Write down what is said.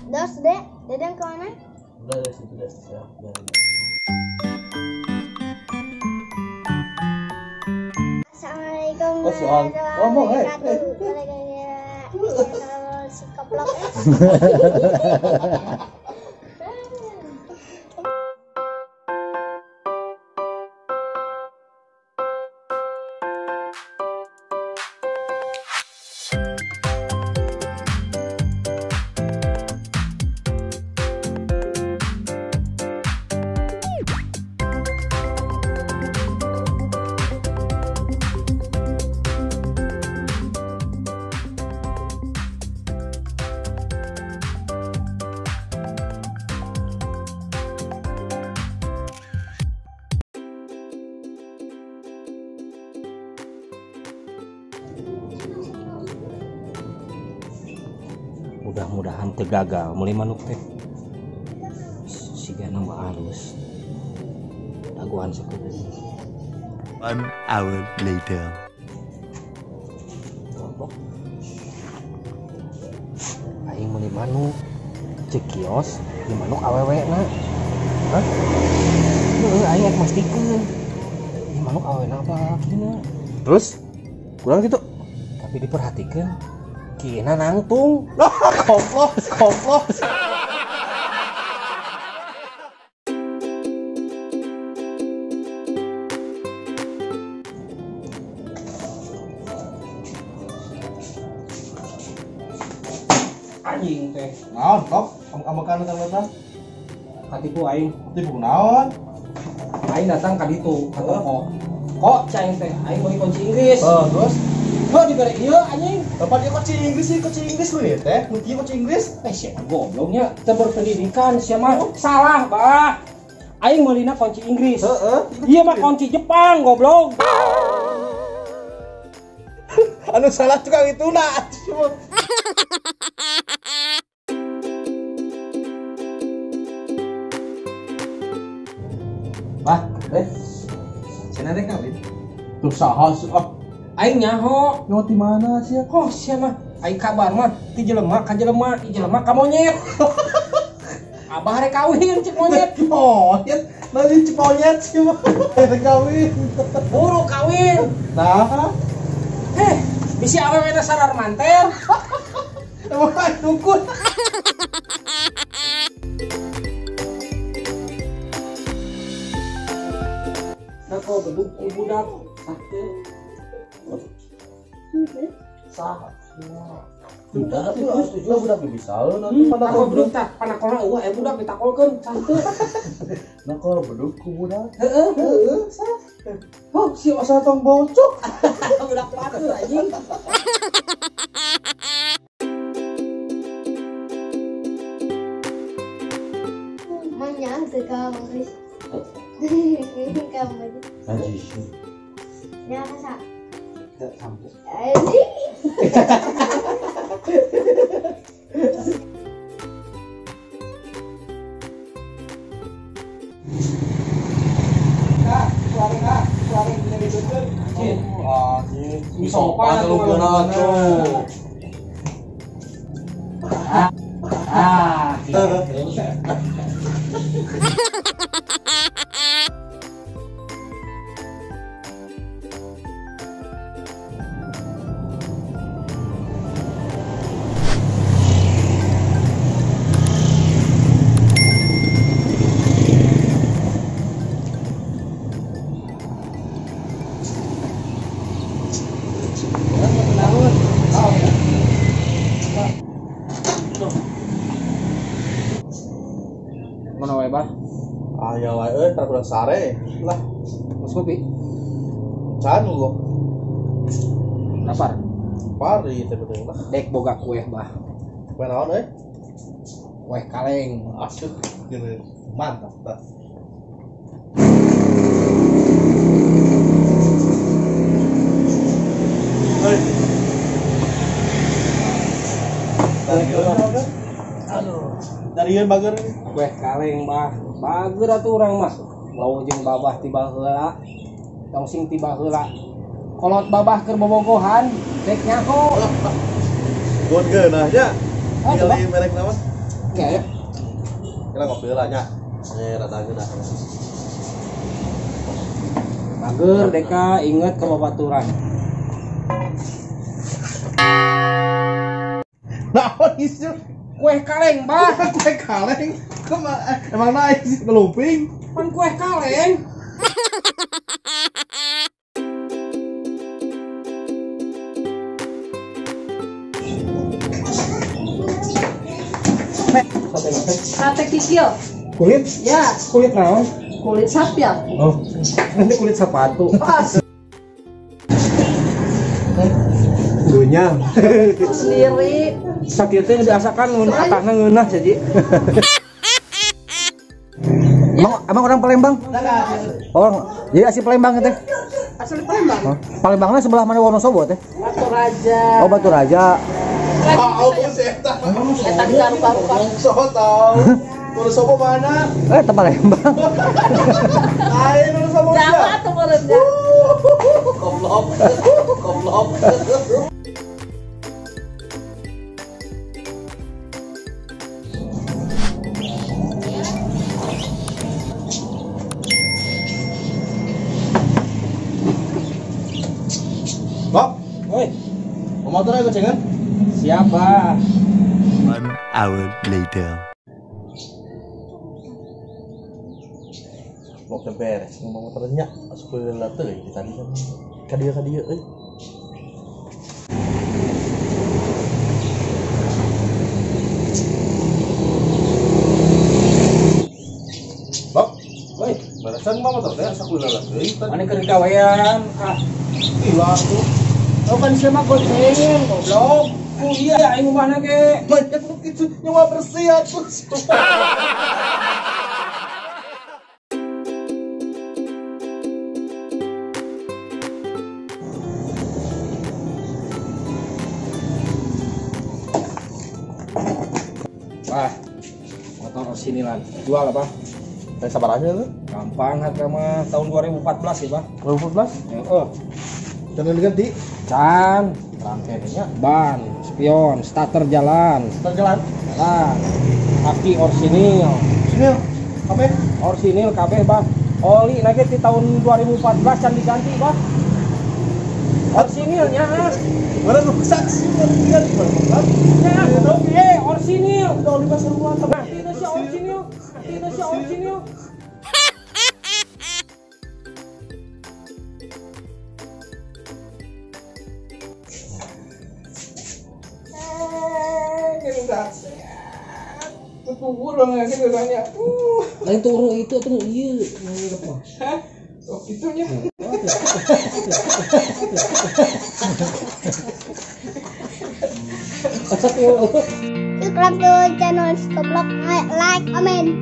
Dos, Dek. Dedeng ke mana? Udah dari situ deh. Ya, biarin. Assalamualaikum Oh, soal. Ngomong, eh. warahmatullahi wabarakatuh. Si koplok. Mudah-mudahan teu gagal meuli manuk teh. Siga nambah halus. Dagoan sakudu. 1 hour later. Goblok. Aing meuli manuk cek kios di manuk awewe na. Hah? Heueuh aing rek mastikeun. Di manuk awewena apa lalakina. Terus kurang gitu. Tapi diperhatikan kina nangtung. Koplo, koplo. Anjing teh. Naon, Kop? Ambekan datang-datang. Katipu aing. Tipu naon? Aing datang ka ditu, ka toko. Kok cai teh, aing meuli kunci Inggris. Oh, terus? Kok dibere ieu anjing? Bapak dia kunci Inggris sih, kunci Inggris lu ya teh. Nu kieu kunci Inggris? Eh siapa gobloknya, teu berpendidikan sia mah. Salah, Bah. Aing meulina kunci Inggris. Heeh. Ieu mah kunci Jepang, goblok. Anu salah tukang itu nah. Bah, cenah rek kawin. Tuh saha sih ah. Aing nyaho. Nyaho di mana sih? Kok sia mah? Aing kabar mah ti jelema ka jelema, ti jelema ka monyet. Abah rek kawin cik monyet. Monyet, nanti cik monyet sih mah. Rek kawin. Buru kawin. Nah. Bisi awewe na sarar mantel. Emang dukun. Nah kok beduk ku budak satu. Sah. Budak setuju budak bisa nanti panakol beduk tah panakolna eueuh aya budak ditakolkeun santeu. Nah kalau beduk ku budak. Heeh, heeh, sah. Oh, si asa tong bocok. Budak patuh anjing. Manya teu ka Inggris. Kamu. Anjing. Ya kasa. Teu sampu. Anjing. Kak, suara kak, suara yang bisa ditutup. Anjing. Sopan lu geuna tuh. Ah, gitu. Mana wae, Bah? Aya wae euy, kurang sare. Lah, Mas kopi. Can lu. Lapar. Pari teh betul lah. Dek boga kue, Bah. Kue naon euy? Kue kaleng. Asuh, gini. Mantap, bah. Hei. Aduh. Dari ieu bager. Kue kaleng, Bah. Bager atuh urang mah. Bau jeung babah tiba heula. Tong sing tiba heula. Kolot babah keur bobogohan, dek nyaho. Buat geunah nya. Ah, Tinggal merek naon? Ya, ya. Kita ngopi lah nya. Rada geuna. Bager Deka inget ke babaturan. Naon isu? Kue kaleng, bah. Kue kaleng. Emang naik ngelumping? Pan kue kaleng. Sate kikil. Kulit? Ya. Kulit naon? Kulit sapi ya. Oh, nanti kulit sepatu. Pas. Dunya. Sendiri. Sakit teh diasakan mun atahna ngeunah jadi. Emang orang Palembang? Orang jadi asli Palembang teh. Asli Palembang. Oh, Palembangnya sebelah mana Wonosobo teh? Batu Raja. Oh, Batu Raja. Oh, eta. Eta di Karu-karu. So tau. Wonosobo mana? Teh Palembang. Lain Wonosobo. Jawa atau Merendah? Goblok. Goblok. Bok, woi. Mau motor aja gocengan? Siapa? 1 hour later. Blok teh beres ngomong motornya asup heula teh tadi kan ka dieu euy. Bok, woi, barusan mah motor teh asup heula teh. Mane keur gawean ah. Gila tuh. Oh kan siapa gocengan goblok. Oh iya aing rumahna ge. Banyak nu kitu nyawa bersih atuh. Wah, motor sinilan. Jual apa? Teh sabar aja tuh. Gampang harga mah tahun 2014 ya, Pak. 2014? Heeh. Jangan diganti. Can, rangkaiannya ban, spion, starter jalan. Starter jalan. Jalan. Aki orsinil. Orsinil. Kabeh? Orsinil kabeh, Bang. Oli lagi di tahun 2014 can diganti, Bang. Orsinilnya, ah. Mana rusak sih diganti 2014? Ya, oke, orsinil. Udah oli pasar luar. Nah, itu si orsinil. Itu si orsinil. Lain turun itu tuh iya apa? Hah? Oh gitunya. Subscribe to channel Goblok, like, comment.